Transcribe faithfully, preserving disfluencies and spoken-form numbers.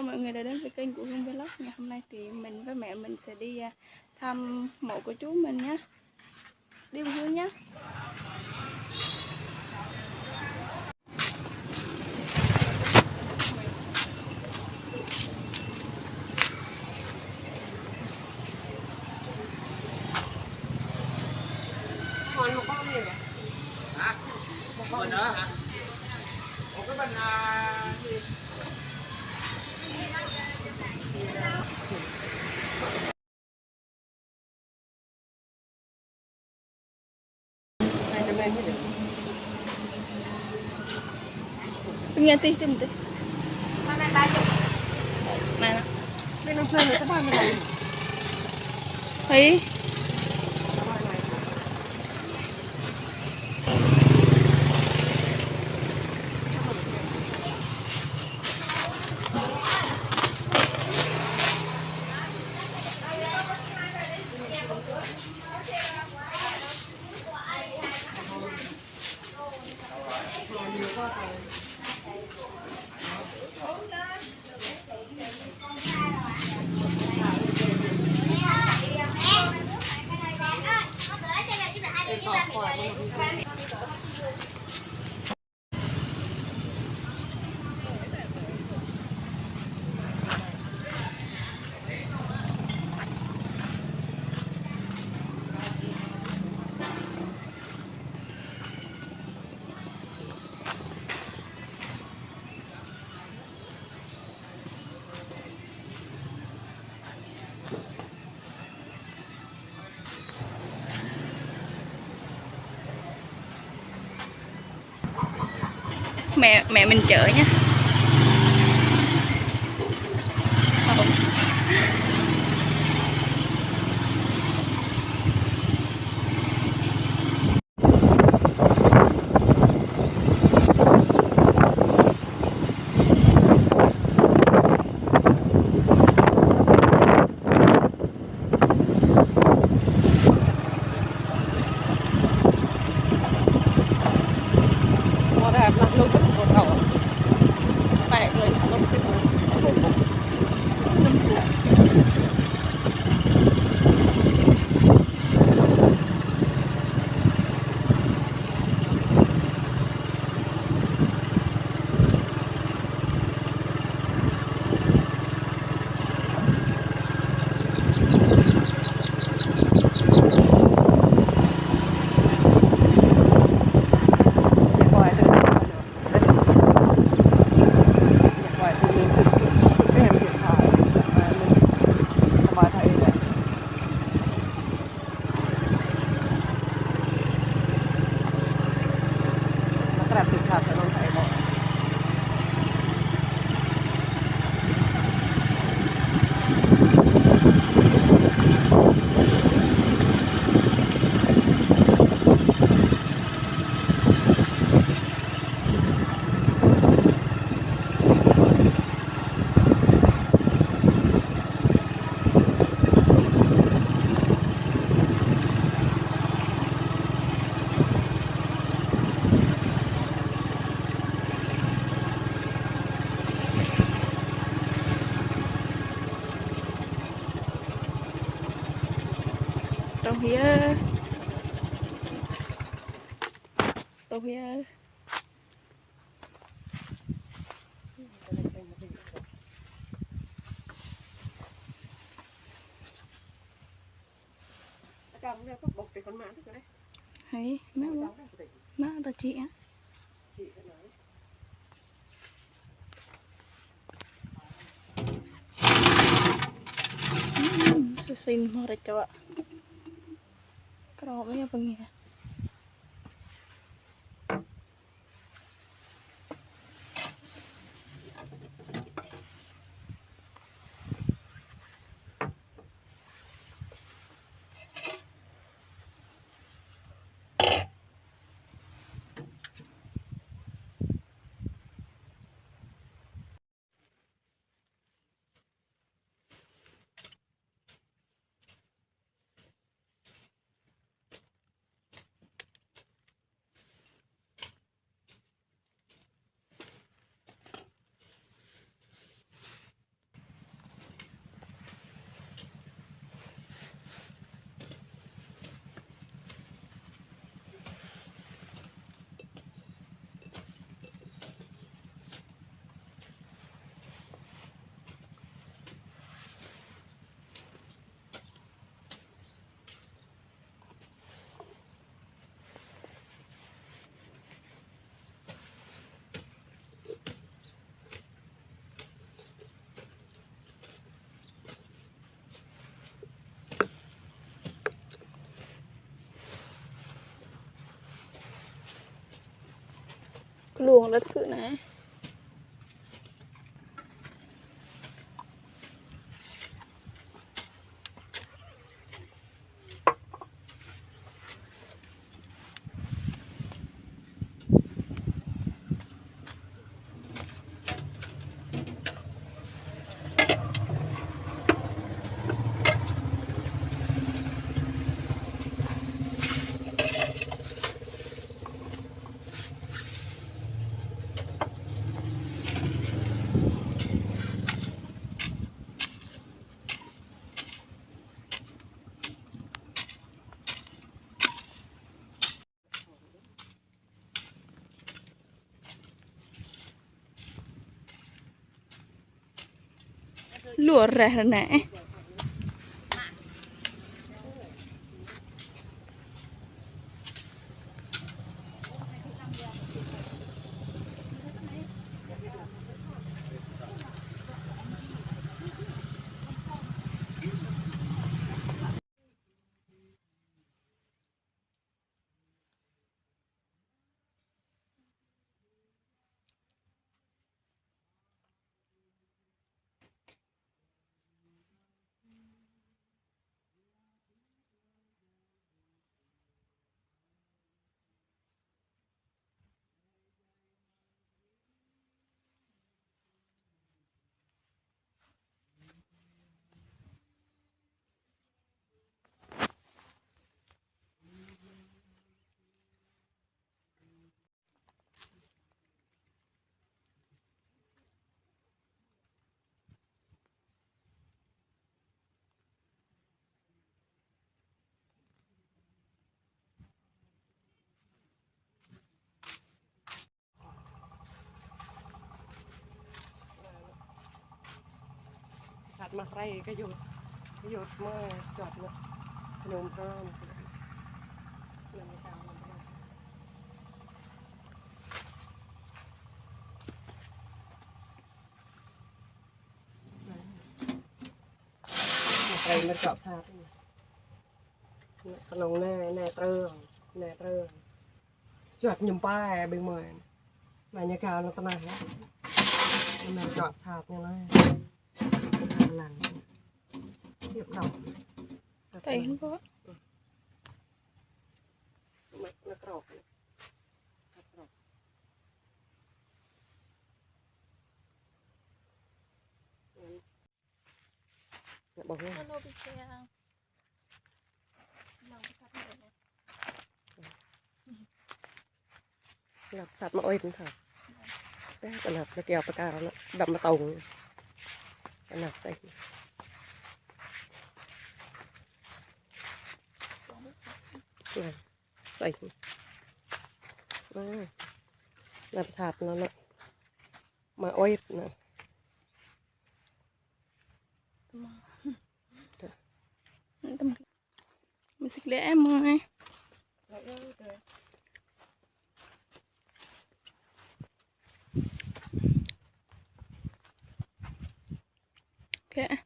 Mọi người đã đến với kênh của Hương Vlog. Ngày hôm nay thì mình với mẹ mình sẽ đi, à, thăm mộ của chú mình nhé. Đi với Hương nhé. Pơngiă tih tih mơ̆n tih. Anai. Hei. Mẹ, mẹ mình chở nhá. Truh yơh. Truh yơh. Hei, mẹ ƀuh. Mẹ ta chị á. Ừm, sơ sin mơ ra chọ. Kro mẹ pơngiă. Klung lăt kơ anai. Lu reh ră anai. Sat mă rai kơ yŭt. Yŭt mă čuăt mă. Senyum hrŏm. Mă rai mă čuăt sat. Kơnơ̆ng anai, anai trơ̆ng, anai trơ̆ng. Čuăt ñăm pai ƀing mơi. Anai ñu gao lŏn tơnah yơh. Anai čuăt sat ñu anai. Lăng. Hiăp đŏk. Tơi hơnŭn pô. Mă, mă krŏk. Sat krŏk. Anŭn ƀơ̆ng. Anŭn ƀơ̆ng. Lăp sat mă oit thâo. Tơdah lăp lăp kiao pơkar anŭn đăm mă tông. Anŭn sih. Anŭn sih. Anŭn. Lăp sat anŭn anŭn. Mă oit anŭn. Mă sik lĕ em mơi. Kĕ.